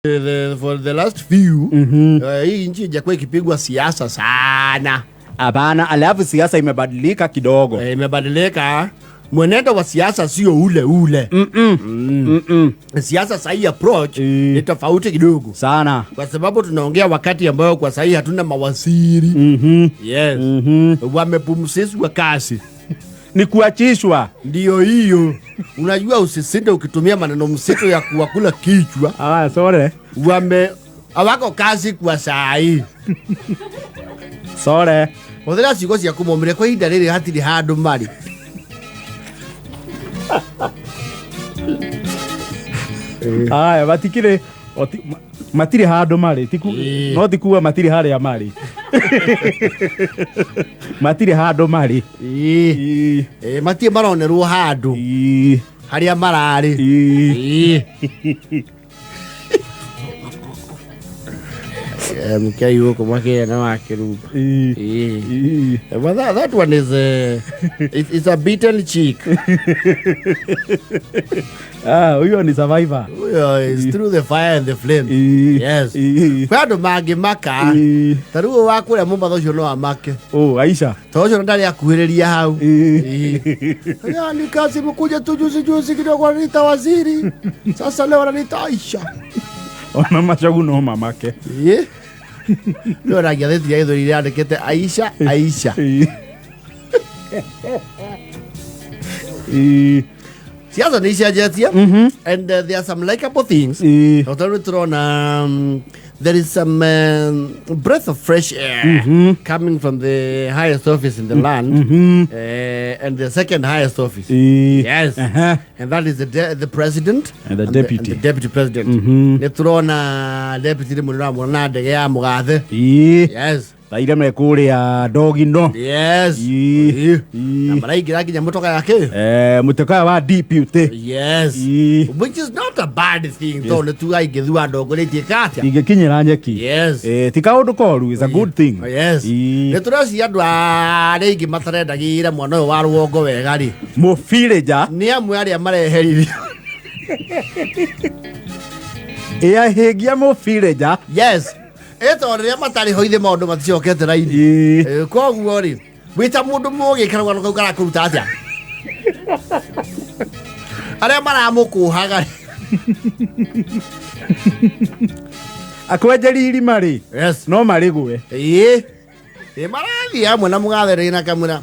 For the last few hii nchi ijakuwa ikipigwa siasa sana. Hapana, alafu siasa imebadilika kidogo. Imebadilika, mwenendo wa siasa sio ule ule. Siasa sahii approach ni tofauti kidogo sana, kwa sababu tunaongea wakati ambayo kwa sahii hatuna mawaziri. Yes. Wamepumzishwa kazi. Ni kuachishwa. Ndio hiyo, unajua usisinde ukitumia maneno mzito ya kuwakula kichwa. Ah, sorry. Wame hawako kazi kwa saa hii. Sorry. Hũthĩra ciugo ciaku mũmire kwa ihinda rĩrĩ hatirĩ handũ marĩ. Aya, matikire matirĩ handũ marĩ tiku. No ti kuga matirĩ harĩa marĩ, matirĩ handũ marĩ. Ĩĩ, matirĩ maronerwo handũ harĩa mararĩ. Ĩĩ. Mkei huko mwake na wakirumba. But that one is it's a beaten chick. Ah, huyo ni survivor. Huyo is through the fire and the flame. Yes. Kwĩ andũ mangĩmaka. Ta rĩu wa kũrĩa Mombatha ũcio no amake. Oh, Aisha. Tondũ ũcio ndarĩ akuhĩrĩria hau. Ĩĩ. Yaani kazi mkuja tu juzi juzi kidogo wananiita waziri. Sasa leo wananiita Aisha. Ona macagu no mamake. Ĩĩ. Rĩu ona ngathĩti ya Gĩthweri yandĩkĩte Aisha Aisha. Siasa nĩ icenjetie and there are some likable things. O ta rĩu tũrona there is some breath of fresh air coming from the highest office in the land and the second highest office. Yes. And that is the president And the deputy. And the deputy president. Nĩ tũrona deputy rĩmwe nĩũramwona na ndege ya mũgathe. Yes. Thaire me kũrĩa Dogino. Yes. Ĩĩ. Na maraingĩra nginya mũtoka yake. Mũtoka wa deputy. Yes. Which is not a bad thing tondũ nĩ tuga ingĩthua ndongoretie katia. Ingĩkinyĩra nyeki. Yes. Ti kaũndũ koru, is a good thing. Yes. Nĩ tũreciria andũ arĩa aingĩ matarendagĩra mwana ũyũ wa rũgongo wega rĩ. Mũbirĩnja. Nĩ amwe arĩa mareheririo. Ĩahingia mũbirĩnja. Yes. Ĩ tondũ rĩrĩa matarĩ ho ithe maũndũ maticokete raini. Koguo rĩ, wĩ ta mũndũ mũgĩ karũgano kau karakũruta atĩa? Arĩa maramũkũhaga rĩ. Akwenjeri irima rĩ. Yes. No marĩgwe. Ĩĩ. Ĩ marathiĩ hamwe na mũgathe rĩ na kamwĩra.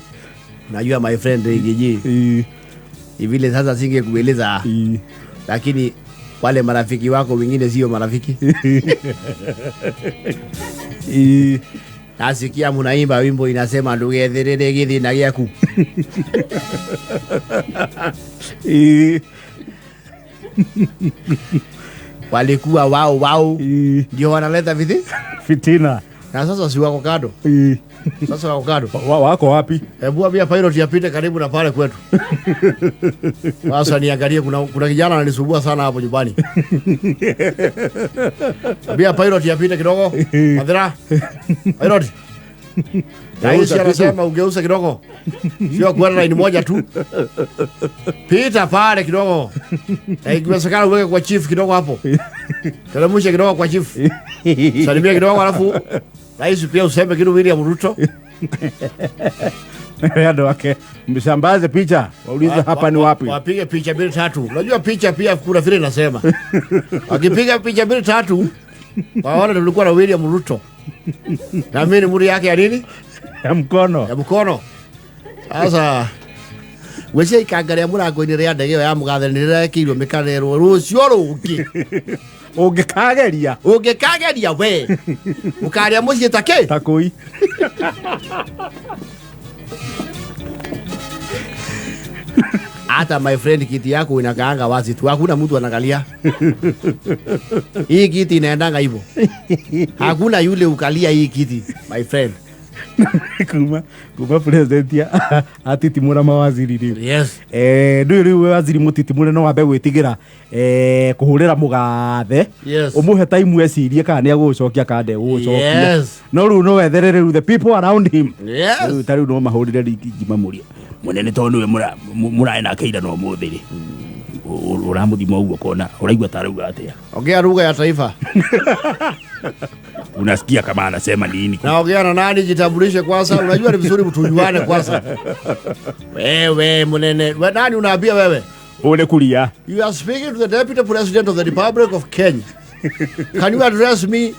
Najua my friend Rigiji. Vile sasa singekueleza. Lakini wale marafiki wako wengine sio marafiki. Nasikia munaimba wimbo inasema ndugethirire githina gĩaku. Walikuwa wao wao. Ndio wanaleta vithi? Fitina. Na sasa si wako kando. Sasa wako kando. Wako wapi? Hebu ambia pilot apite karibu na pale kwetu. Sasa niangalie kuna kijana ananisumbua sana hapo nyumbani. Ambia pilot apite kidogo. Madhira. Pilot. Rais anasema ugeuze kidogo. Sio kuenda line moja tu. Pita pale kidogo. Na ikiwezekana uweke kwa chief kidogo hapo. Teremsha kidogo kwa chief. Salimia kidogo alafu rais pia useme kitu William Ruto. Andũ ake msambaze picha waulize hapa ni wapi. Wapige picha mbili tatu. Unajua picha pia kuna vile nasema. Wakipiga picha mbili tatu waone tulikuwa na William Ruto. Na mimi ni muri yake ya nini? Ya mkono. Ya mkono. Sasa gwĩciria ikanga rĩa mũrango-inĩ rĩa ndege ĩyo ya mũgathe nĩ rĩrekĩirwo mĩkarerwo rũciũ rũngĩ. Ũngĩkageria. Ũngĩkageria we. Ũkarĩa mũciĩ ta kĩ? Ta kũi. Hata my friend kiti yako inakaanga wazi tu, hakuna mtu anakalia. Hii kiti inaendanga hivyo. Hakuna yule ukalia hii kiti, my friend. Kuma president ya atitimũra mawaziri rĩu. Yes. Ndũĩ rĩu waziri mũtitimũre no wambe gwĩtigĩra, kũhũrĩra mũgathe. Yes. Ũmũhe time ecirie kana nĩ egũgũcokia kana ndegũgũcokia. Yes. No rĩu no wethere rĩu the people around him. Yes. Rĩu ta rĩu no mahũrĩre rigi ngima mũria. Mũnene tondũ nĩwe mũrarĩ nake ira na ũmũthĩ rĩ. Ũramũthima ũguo kona ũraigua ta arauga atĩa? Ongea lugha ya taifa. Unasikia kama anasema nini? Naongea na nani? Jitambulishe kwanza. Unajua ni vizuri mtujuane kwanza. Wewe munene, we nani unaambia wewe? Ule kulia. You are speaking to the Deputy President of the Republic of Kenya. Can you address me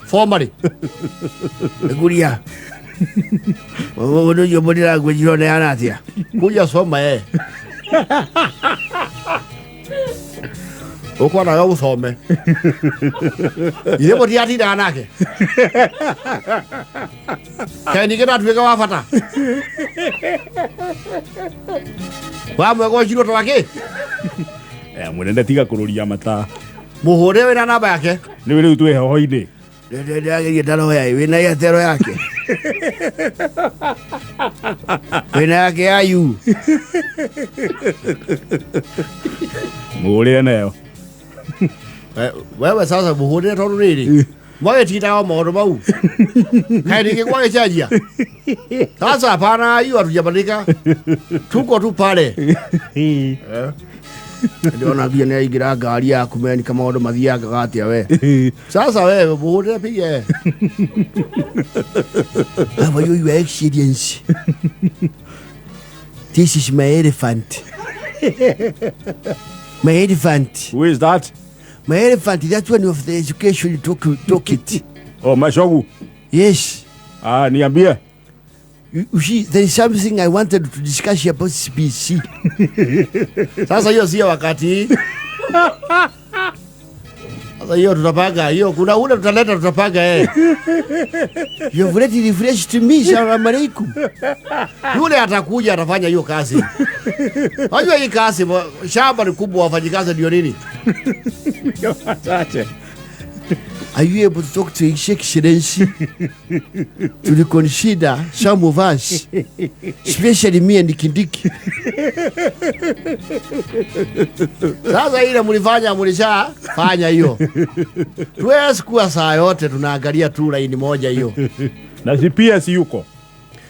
formally? Kuria. Wewe body language unaoneana atia? Kuja soma eh. Uko na wewe usome. Ile bodi ati da nake. Kaini kira tuweka wa bata. Wa mwego chiro twake. Eh, munene tiga kururia mata. Muhure wina namba yake. Nĩ rĩu twĩ heho-inĩ. Ndĩrageria ndaroya wĩna Airtel yake. Wĩna yake ya yu. Mũhũrĩre nayo. Wewe sasa muhurire tondu riri. Mwagĩtindaga maũndũ mau. Kaĩ ningĩ gwagĩcenjia. Sasa hapana, hiyo hatujabadilika. Tuko tu pale. Ndĩrona nginya nĩ aingĩra ngari yaku meni kama maũndũ mathiangaga atĩa we. Sasa wewe muhurire pige. How are you, Your Excellency? This is my elephant. My elephant. Who is that? My elephant, that's one of the education docket. Oh, Mashogu. Yes. Ah, niambie. You see, there is something I wanted to discuss about CBC. Sasa hiyo sio wakati. Sasa hiyo tutapanga, hiyo kuna ule tutaleta tutapanga eh. You have already refreshed to me, salaam alaikum. Yule atakuja atafanya hiyo kazi. Unajua hii kazi shamba ni kubwa, wafanyikazi ndio nini? Wachache. Are you able to talk to His Excellency to reconsider some of us, especially me and Kindiki? Sasa ile mlifanya mlisha fanya hiyo. Tuwezi kuwa saa yote tunaangalia tu laini moja hiyo. Na si PS yuko.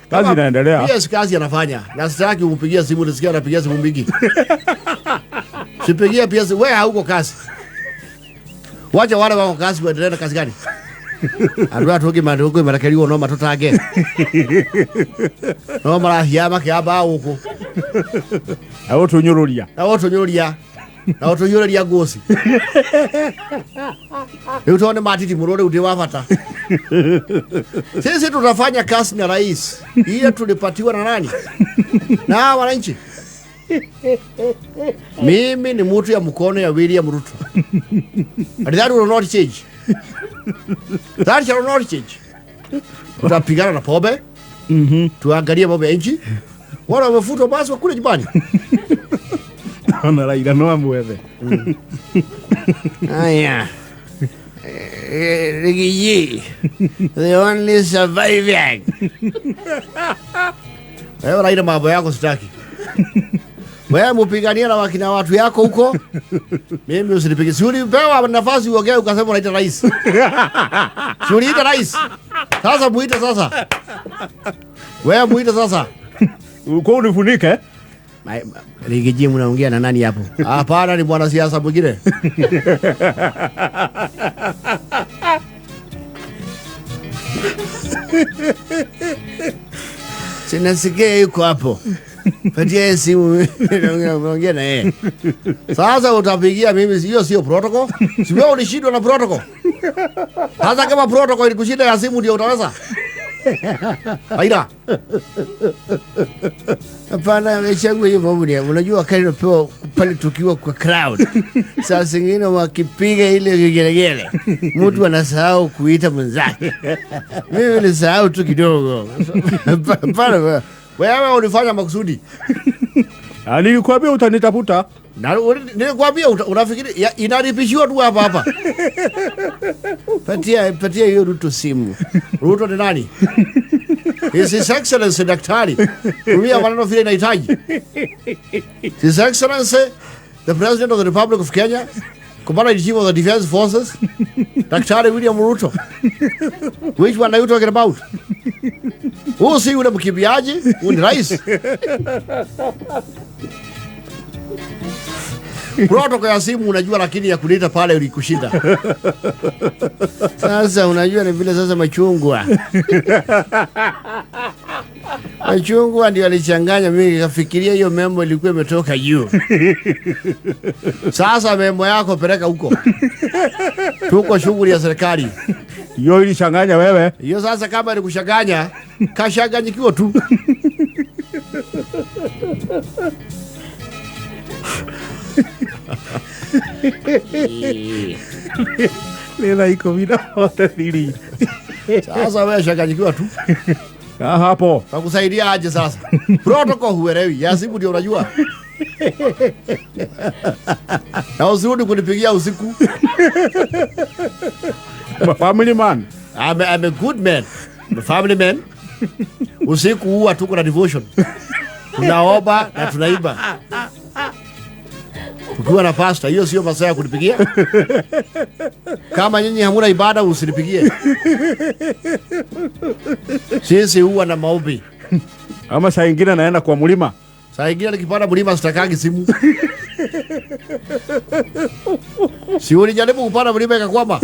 Kazi inaendelea. PS kazi anafanya. Na sitaki kumpigia simu, nisikia anapigia simu mingi. Sipigie PS, wewe hauko kazi. Wacha wale wako kazi waendelee na kazi gani? Andũ aya tũngĩ marekerirwo no matũtange. No marahiaga makĩamba gũkũ. Na ũtũnyũrũria. Na ũtũnyũrũria. Na ũtũnyũrũria ngoci. Rĩu tondũ nĩ matitimũrwo rĩu ndĩ wa bata. Sisi tutafanya kazi na rais. Ile tulipatiwa na nani? Na wananchi. Mimi ni mtu ya mkono ya William Ruto. And that will not change. That shall not change. Tutapigana na pombe. Tuangalie mambo ya nchi. Wala wamefutwa basi wakule nyumbani. Ona Raila no amwethe. Aya. Rigiji. The only surviving. Wewe Raila mambo yako sitaki. Wewe mpigania na wakina watu yako huko. Mimi usinipige. Si ulipewa nafasi uongee ukasema unaita rais. Si uliita rais. Sasa muite sasa. Wewe muite sasa. Uko unifunike? Rigiji mnaongea na nani hapo? Hapana, ni mwanasiasa mwingine. Sinasikia yuko hapo. Patia simu naongea na yeye. Sasa utapigia mimi, hiyo sio protocol. Si wewe ulishindwa na protocol. Sasa kama protocol ilikushinda ya simu ndio utaweza? Aida. Hapana, amechagua hiyo mambo ni. Unajua wakati unapewa pale tukiwa kwa crowd. Saa zingine wakipiga ile gelegele, mtu anasahau kuita mwenzake. Mimi nilisahau tu kidogo. Hapana. Wewe ulifanya makusudi. Nilikwambia utanitafuta. Na nilikwambia unafikiri inaripishiwa tu hapa hapa. Patia hiyo Ruto simu. Ruto ni nani? His Excellency Daktari. Tumia maneno vile inahitaji. His Excellency the President of the Republic of Kenya, Commander in Chief of the Defense Forces, Daktari William Ruto. Which one are you talking about? Huyu si yule mkimbiaji, huyu ni rais. Protocol ya simu unajua, lakini ya kulita pale ulikushinda. Sasa unajua ni vile sasa machungwa machungwa ndio alichanganya mimi, nikafikiria hiyo memo ilikuwa imetoka juu. Sasa memo yako peleka huko, tuko shughuli ya serikali Hiyo ilichanganya wewe. hiyo. Sasa kama ilikushanganya, kashanganyikiwa tu. Nĩ thaa 10:43. Sasa wewe shanganyikiwa tu, Ah, hapo takusaidia aje sasa? Protocol huelewi, ya simu ndio unajua. Na usirudi kunipigia usiku. Family man. I'm a good man. I'm a family man. Usiku huwa tuko na devotion, tunaomba na tunaimba tukiwa na pasta. Hiyo sio masaa ya kunipigia. Kama nyinyi hamuna ibada, usinipigie. Sisi huwa na maombi. Ama saa ingine naenda kwa mlima. Saa ingine nikipanda mlima sitakangi simu. Si ulijaribu kupanda mlima ikakwama?